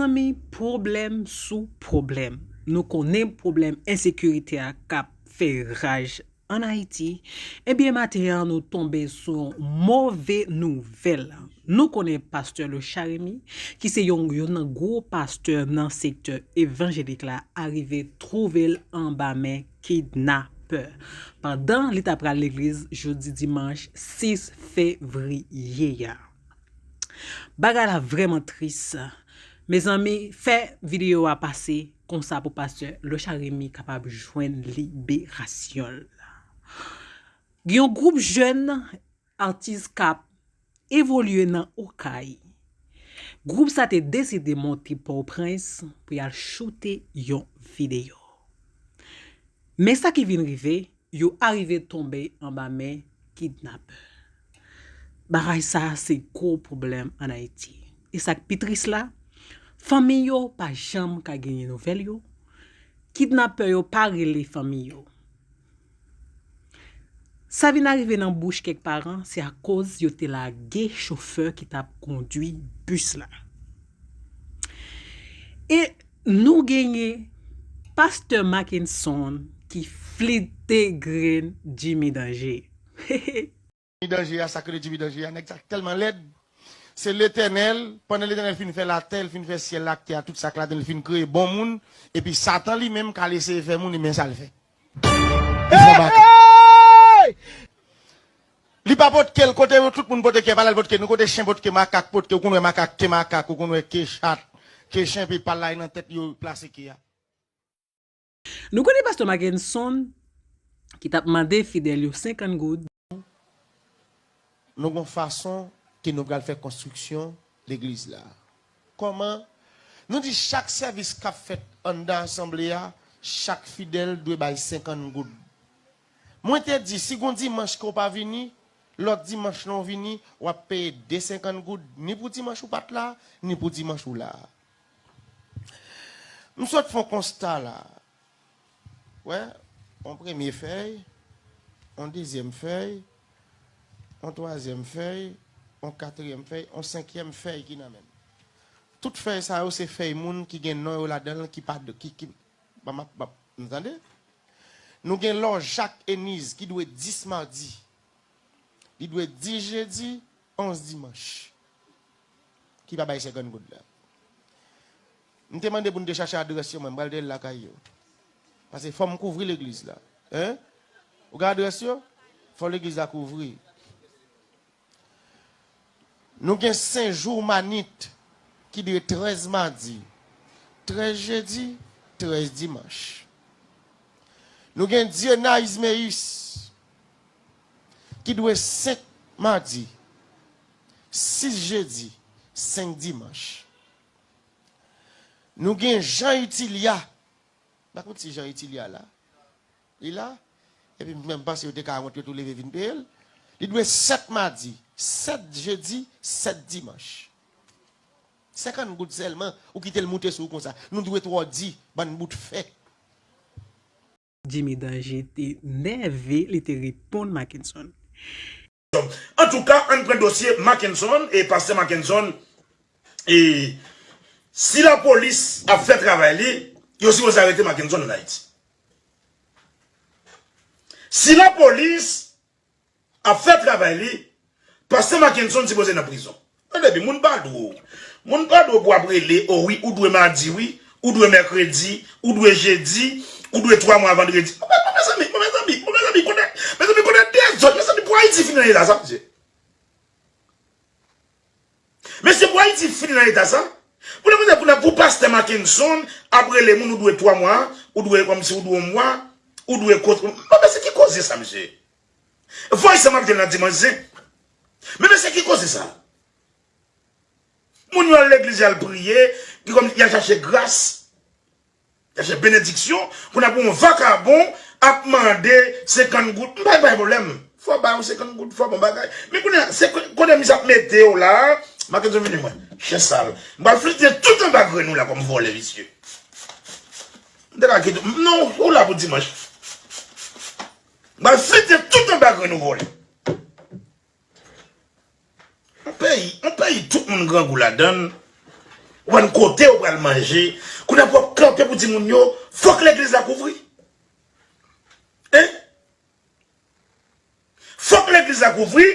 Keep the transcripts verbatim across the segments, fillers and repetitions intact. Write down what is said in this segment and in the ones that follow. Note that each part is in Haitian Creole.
Mezanmi, pwoblèm sou pwoblèm. Nou konnen pwoblèm ensekirite a k ap fè raj ann Ayiti. Ebyen, maten an, nou tonbe sou yon move nouvèl. Nou konnen pastè Lochard Remy, ki se yon, youn nan gwo pastè nan sektè evanjelik la, arive twouve l anba men kidnapè, pandan li t ap pral legliz jodi dimanch sis fevriye a. Bagay la vrèman tris. Mezanmi, fè videyo a pase konsa pou pastè Lochard Remy kapab jwenn liberasyon l. Gen yon gwoup jèn atis k ap evolye nan Okay. Gwoup sa te deside monte Pòtoprens pou y al choute yon videyo. Men sa ki vin rive, yo arive tonbe anba men kidnapè. Bagay sa a se gwo pwoblèm ann Ayiti. E sa k pi tris la, fanmi yo pa janm ka genyen nouvèl yo. Kidnapè yo pa rele fanmi yo. Sa vin arive nan bouch kèk paran, se akoz yo te lage chofè ki t ap kondwi bis la. E nou genyen pastè Mackenson ki flite grenn Jimmy Danje. Jimmy Danje a, sa k rele Jimmy Danje a, nèg sa tèlman lèd. Se Letènèl, pandan Letènèl fin fè latè, l fin fè syèl la ak tè a, tout sa k ladan l, l fin kreye bon moun, epi Satan li menm k al eseye fè moun, e men sa l fè. Li fè makak. Li pa potke l kote tout moun potke, pa la l potke nou, kote chen potke, makak potke, ou konn wè makak ke makak, ou konn wè ke chat, ke chen, epi pa la nan tèt yo plase ke a. Nou konnen pastè Mackenson ki t ap mande fidèl yo senkant goud. Nou gon fason ke nou pral fè konstriksyon legliz la. Kòman? Nou di chak sèvis k ap fèt anndan asanble a, chak fidèl dwe bay senkant goud. Mwen te di, si gon dimanch ke w pa vini, lòt dimanch lan w vini, w ap peye de senkant goud, ni pou dimanch ou pa t la, ni pou dimanch ou la. M sot fè yon konsta la. Wè, yon premye fèy, yon dezyèm fèy, yon twazyèm fèy, yon katriyèm fèy, yon senkyèm fèy ki nan men m. Tout fèy sa yo se fèy moun ki gen non yo ladan l ki pa, ki, ki, m ap, m ap, nou tande? Nou gen Lòjak Eniz ki dwe dis madi. Li dwe dis jedi, onz dimanch. Ki pa bay senkant goud la. M te mande pou n te chache adrès yo, mwen, m pral te lakay yo. Paske fò m kouvri legliz la. Hein? Ou gen adrès yo? Fò legliz la kouvri. Nou gen Sen Joumanit ki dwe trèz madi, trèz jedi, trèz dimanch. Nou gen Dieunas Isméus ki dwe senk madi, sis jedi, senk dimanch. Nou gen Jean Utilia. M pa konn si Jean Utilia la. Li la? Epi m menm panse yo te ka wont yo tou leve vin peye l. Li dwe sèt madi, sèt jedi, sèt dimanch. Senkant goud sèlman, ou kite l moute sou ou konsa. Nou dwe twò di, bann bout fè. Jimmy Danje te nève, li te reponn Mackenson. Antouka, ann pran dosye Mackenson e pastè Mackenson. E si lapolis ap fè travay li, yo sipoze arete Mackenson ann Ayiti. Si lapolis ap fè travay li, pastè Mackenson sipoze nan prizon. Tande byen, moun pa dwe w. Moun pa dwe w pou w ap rele, o wi, ou dwe madi, wi, ou dwe mèkredi, ou dwe jedi, ou dwe twa mwa vandredi. Bon, mezanmi, bon, mezanmi, bon, mezanmi, konnen, mezanmi, konnen dezòd, mezanmi, pou Ayiti fini nan eta sa, mesye. Mesye, pou Ayiti fini nan eta sa, pou nan, pou nan, pou pastè Mackenson ap rele moun, ou dwe twa mwa, ou dwe kòmsi ou dwe yon mwa, ou dwe kote. Bon, mesye, ki koze sa, mesye? Voice sa m ap jwenn nan dimanch zen. Men mesye, ki koze sa? Moun yo al legliz, y al priye, ki kòm y al chache gras, y al chache benediksyon, kounye a pou yon vakabon ap mande senkant goud. M pa bay pwoblèm. Fò bay yon senkant goud, fò bon bagay. Men kounye a, se kote misye ap mete yo la, Mackenson vini mwen. Chen sal. M pral flite tout anba grenn ou la kòm vòlè visye. M te ka kite w. Non, ou la pou dimanch. M pral flite tout anba grenn ou vòlè. Yon peyi, yon peyi tout moun grangou ladan l. Ou konn kote ou pral manje. Kounye a pou w ap kanpe pou di moun yo, fòk legliz la k ouvri. Hein? Fòk legliz la k ouvri.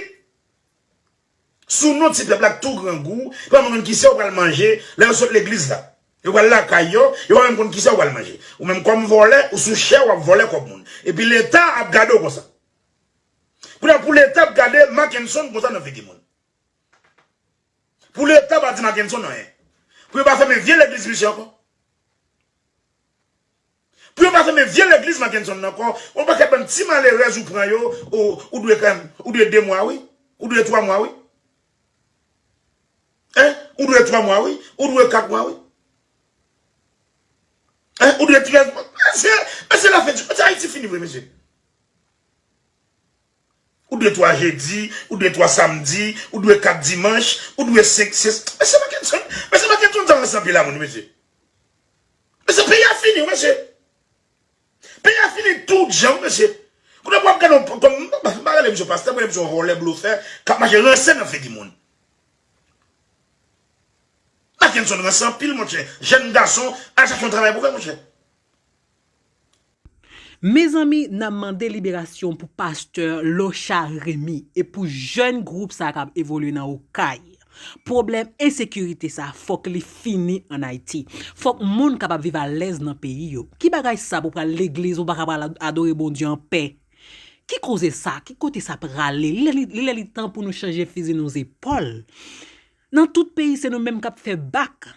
Sou non ti pèp la k tou grangou, yo pa menm konn kisa yo pral manje lè yo sot legliz la. Yo pral lakay yo, yo pa menm konn kisa yo pral manje. Ou menm kòm vòlè, ou sou chè, w ap vòlè kòb moun. Epi Leta ap gade w konsa. Kounye a pou Leta ap gade Mackenson konsa nan figi moun. Pou Leta pa di Mackenson anyen. Pou yo pa fèmen vye legliz misye ankò. Pou yo pa fèmen vye legliz Mackenson nan ankò. Yon pakèt bann ti malerèz ou pran yo, ou, ou dwe kòm, ou dwe de mwa, wi. Ou dwe twa mwa, wi. Hein? Ou dwe twa mwa, wi. Ou dwe kat mwa, wi. Hein? Ou dwe trèz mwa. Mesye, mesye, lafen di, mesye, Ayiti fini vre, mesye. Ou dwe twa jedi, ou dwe twa samdi, ou dwe kat dimanch, ou dwe senk, sis. Mesye Mackenson, mesye Mackenson, sa ranse anpil a moun, mesye. Mesye, peyi a fini, mesye. Peyi a fini tout jan, mesye. Kounye a pou ap gade yon, kòm, m pa rele misye pastè, m rele misye yon vòlè, blofè, k ap mache ranse nan figi moun. Mackenson ranse anpil, monchè. Jèn gason, al chache yon travay pou fè, monchè. Mezanmi, n ap mande liberasyon pou pastè Locha Remy e pou jèn gwoup sa k ap evolye nan Okay. Pwoblèm ensekirite sa, fòk li fini ann Ayiti. Fòk moun kapab viv alèz nan peyi yo. Ki bagay sa pou pral legliz, ou pa ka pral ad-, adore Bondye anpè? Ki koze sa? Ki kote sa prale? Li lè li, li lè li tan pou nou chanje fizi nou zepòl. Nan tout peyi, se nou menm k ap fè bak.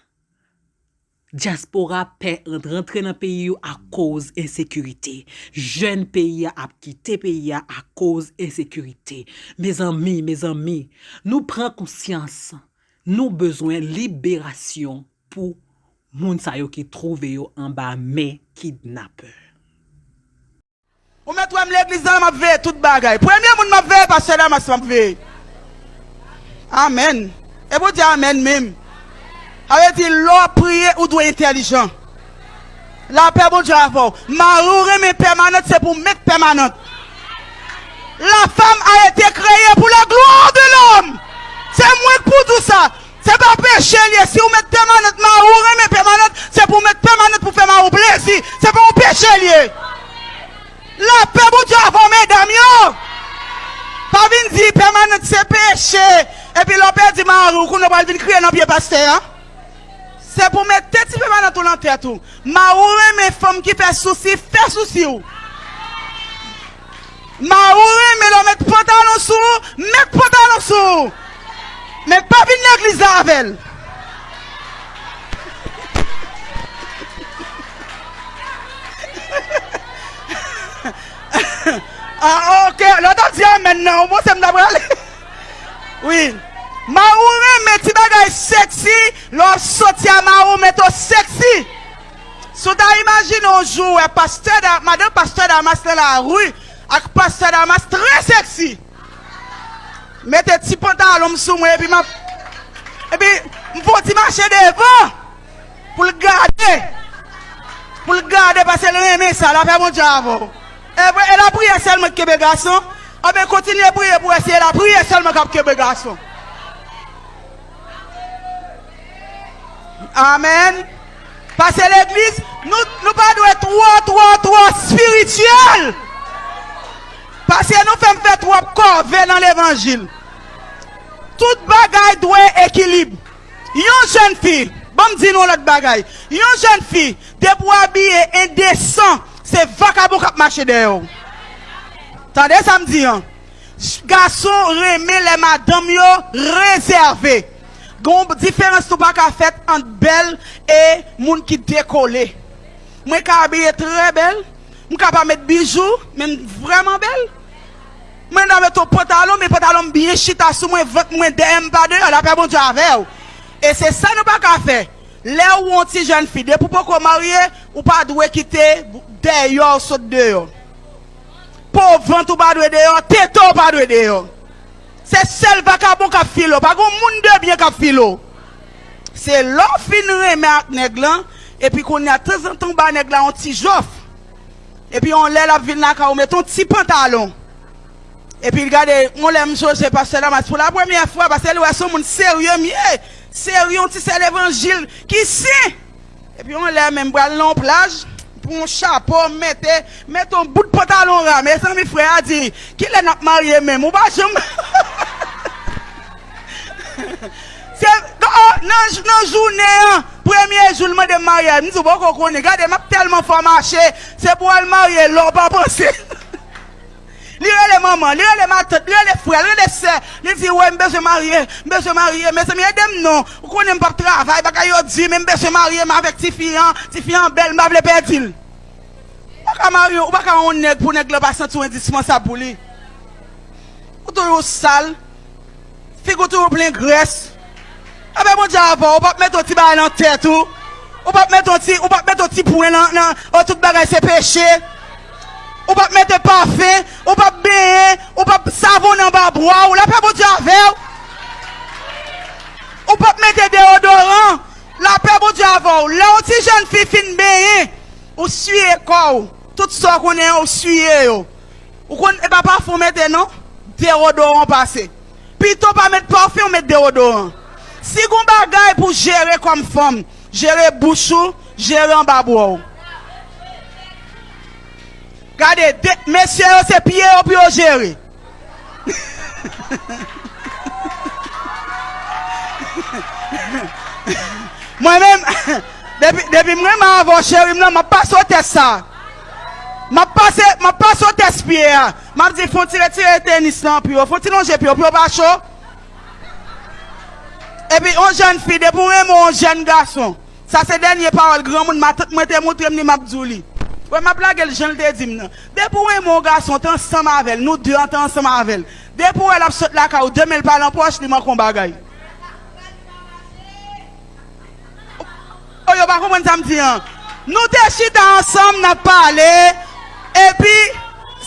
Dyaspora pè ant-, rantre nan peyi yo akoz ensekirite. Jèn peyi a ap kite peyi a akoz ensekirite. Mezanmi, mezanmi, nou pran konsyans. Nou bezwen liberasyon pou moun sa yo ki twouve yo anba men kidnapè. Ou mèt wè m legliz la, m ap veye tout bagay. Premye moun m ap veye, pastè Damas, m ap veye. Amèn. E pou di amèn menm. Sa vle di, lè w ap priye, ou dwe entèlijan. Lapè Bondye avè w. Mari w renmen pèmanant, se pou w met pèmanant. La femme a été créée pour la gloire de l'homme. Se mwen k pou di w sa. Se pa peche l ye. Si w met pèmanant, mari w renmen pèmanant, se pou w met pèmanant pou fè mari w plezi. Se pa yon peche l ye. Lapè Bondye avè w, medam yo. Pa vin di pèmanant se peche. Epi lè w pèdi mari w, kounye a w pral vin kriye nan pye pastè a. Se pou w mete ti pèmanant ou nan tèt ou. Mari w renmen fanm ki fè sousi, fè sousi w. Mari w renmen lè w met pantalon sou ou, met pantalon sou ou. Men pa vin legliz la avè l. Ah, ok. Lè w t ap di amèn nan, ou panse m t ap rale? Wi. Mari w renmen ti bagay seksi, lè w ap soti a mari w mete w seksi. Si w ta imajine yon jou w wè pastè Da-, madanm pastè Damas nan lari ak pastè Damas trè seksi. Mete ti pantalon m sou mwen epi m ap, epi m fè yon ti mache devan pou l gade. Pou l gade paske l renmen sa. Lapè Bondye avè w. E, e lapriyè sèlman k kenbe gason. Anben kontinye priye pou wè si e lapriyè sèlman k ap kenbe gason. Amèn. Pase legliz, nou, nou pa dwe twò, twò, twò espirityèl. Pase nou fè m fè twòp kòve nan levanjil. Tout bagay dwe ekilib. Yon jèn fi, ban m di nou yon lòt bagay. Yon jèn fi, depi w abiye endesan, se vakabon k ap mache dèyè w. Tande sa m di an. Gason renmen lè madanm yo rezève. Gen yon diferans tou pa ka fèt ant bèl e moun ki dekole. Mwen ka abiye trè bèl, m ka pa met bijou, men m vrèman bèl. Mwen ta met yon pantalon, men pantalon m byen chita sou mwen, vant mwen, dèyè m pa deyò, lapè Bondye avè w. E se sa nou pa ka fè. Lè ou yon ti jèn fi, depi w poko marye, ou pa dwe kite dèyò w sot deyò. Po vant ou pa dwe deyò, tete w pa dwe deyò. Se sèl vakabon k ap file w, pa gen moun de byen k ap file w. Se lè w fin renmen ak nèg lan, epi kounye a tanzantan w ba nèg la yon ti jòf. Epi yon lè l ap vin lakay ou mete yon ti pantalon. Epi l gade, yon lè m sonje pastè Damas pou la premyè fwa, paske li wè se yon moun serye m ye. Seri yon ti sè levanjil ki sen. Epi yon lè menm pral nan yon plaj, pou yon chapo, mete, mete yon bout pantalon ra. Mezanmi, frè a di, "Kilè n ap marye menm? Ou pa janm." Se, oh, nan, nan jounen an, premye jou, l mande m maryaj. M di, "Ou poko konnen. Gade, m ap tèlman fò mache. Se pou w al marye lè w pa panse." Li rele manman, li rele matant, li rele frè, li rele sè. Li di, "Woy, m bezwen marye, m bezwen marye. Mezanmi, ede m non. Ou konnen m p ap travay, bagay yo di, men m bezwen marye m avèk tifi an. Tifi an bèl, m pa vle pèdi l." Ou pa ka marye, ou pa ka yon nèg pou nèg la pa santi w endispansab pou li. Ou toujou sal. Figi w toujou plen grès. Apre Bondye avè w, ou p ap mete yon ti bagay nan tèt ou. Ou p ap mete yon ti, ou p ap mete yon ti pwen nan, nan, oh, tout bagay se peche. Ou p ap mete pafen, ou p ap benyen, ou p ap savonnen anba bwa w. Lapè Bondye avè w. Ou p ap mete deyodoran. Lapè Bondye avè w. Lè yon ti jèn fi fin benyen, ou siye kò w. Tout sa w konnen an, ou siye yo. Ou konn, e pa pafen w mete non, dewodoran w pase. Pito pa met pafen, w met dewodoran. Si gon bagay pou jere kòm fanm, jere bouch ou, jere anba bwa w. Gade, de, mesye yo se pye yo pou yo jere. Mwen menm, depi, depi m renmen avè w, cheri m nan, m ap pase w tès sa. M ap pase, m ap pase w tès pye a. M ap di, "Fon ti retire tenis lan, pye w, fon ti lonje pye w, pye w pa cho." Epi, yon jèn fi, depi w renmen yon jèn gason, sa se dènye pawòl granmoun, matant mwen te montre m li, m ap di w li. Wè, m ap lage l jan l te di m nan. Depi w renmen yon gason, w te ansanm avè l, nou de an te ansanm avè l. Depi w wè l ap sot lakay ou, demen l pa nan pòch, li manke yon bagay. Oh, yo pa konprann sa m di an. Nou te chita ansanm, n ap pale, epi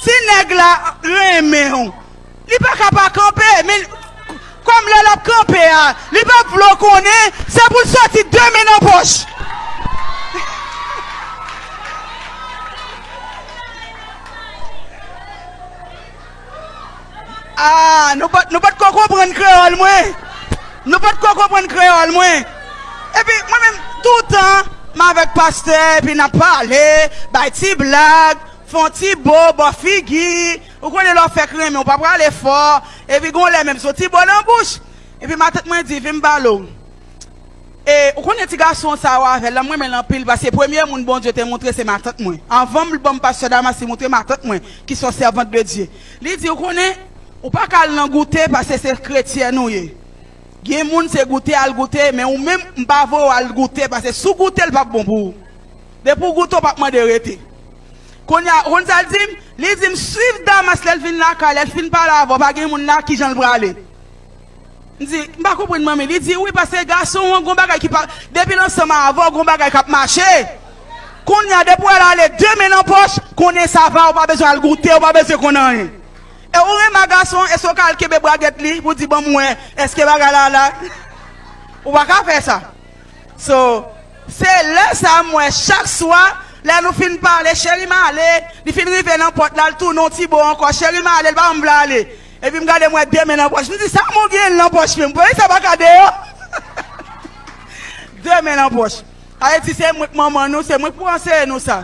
si nèg la renmen w, li pa ka pa kanpe, men kòm lè l ap kanpe a, li p ap vle w konnen, se pou l soti de men nan pòch. Ah, nou pa t, nou pa t ko konprann kreyòl mwen. Nou pa t ko konprann kreyòl mwen. Epi, mwen menm, toutan, m avèk pastè, epi n ap pale, bay ti blag, fè yon ti bo, bò figi. Ou konnen lè w fèk renmen, ou pa prale fò. Epi, gon lè menm, se yon ti bo nan bouch. Epi, matant mwen di, "Vin m pale w." E, ou konnen ti gason sa yo avè l la, m renmen l anpil, paske premye moun Bondye te montre se matant mwen. Anvan m ban m pastè Damas, li montre matant mwen, ki se yon sèvant de Dye. Li di, "Ou konnen, ou pa ka al nan goute, paske se kretyèn ou ye. Gen moun se goute, al goute, men ou menm, m pa voye w al goute, paske si w goute, l p ap bon pou ou. Depi w goute, w p ap mande rete." Kounye a, ou konn sa l di m? Li di m, "Swiv Damas lè l vin lakay, lè l fin pale avè w, pa gen moun la, kijan l prale?" M di, "M pa konprann, manmi." Li di, "Wi, paske gason an gon bagay ki pa, depi l ansanm avè w, gon bagay k ap mache. Kounye a, depi w wè l ale de men nan pòch, konnen sa va, ou pa bezwen al goute, ou pa bezwen konn anyen." E ou renmen gason, èske w ka al kenbe bragèt li pou di, "Ban m wè, èske bagay la la?" Ou pa ka fè sa. So, se lè sa m wè chak swa, lè nou fin pale, "Cheri, m ale." Li fin rive nan pòt la, l tounen yon ti bo ankò, "Cheri, m ale," l pa janm vle ale. Epi m gade, m wè de men nan pòch. M di, "Sa moun gen nan pòch menm? Peyi sa pa ka deyò." De men nan pòch. Sa vle di se mwen k manman nou, se mwen k pou anseye nou sa.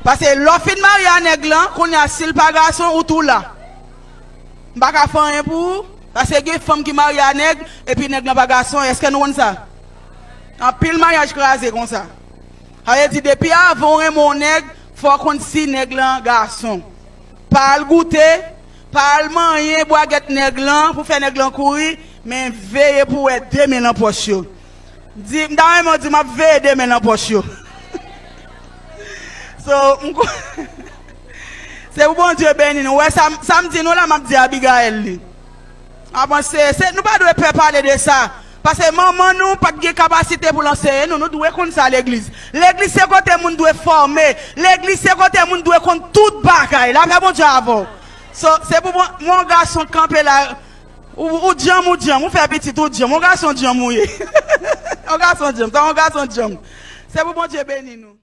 Paske lè w fin marye a nèg lan, kounye a, si l pa gason, ou tou la. M pa ka fè anyen pou ou, paske gen fanm ki marye a nèg, epi nèg lan pa gason, èske nou konn sa? Anpil maryaj kraze konsa. Sa vle di, depi avan w renmen yon nèg, fò w konn si nèg lan gason. Pa al goute, pa al manyen bwagèt nèg lan pou fè nèg lan kouri, men veye pou w wè de men nan pòch yo. Di, m ta renmen w di, "M ap veye de men nan pòch yo." So, m ko-, se pou Bondye beni nou. Wè, sa, sa m di nou la, m ap di Abigaël li. A panse, se, nou pa dwe pè pale de sa. Paske manman nou pa t gen kapasite pou l anseye nou. Nou dwe konn sa legliz. Legliz se kote moun dwe fòme. Legliz se kote moun dwe konn tout bagay. Lapè Bondye avè w. So, se pou mwen, mwen yon gason k kanpe la. Ou, ou djanm, ou djanm. Ou fè pitit, ou djanm. Yon gason djanm ou ye. Yon gason djanm. Sa yon gason djanm. Se pou Bondye beni nou.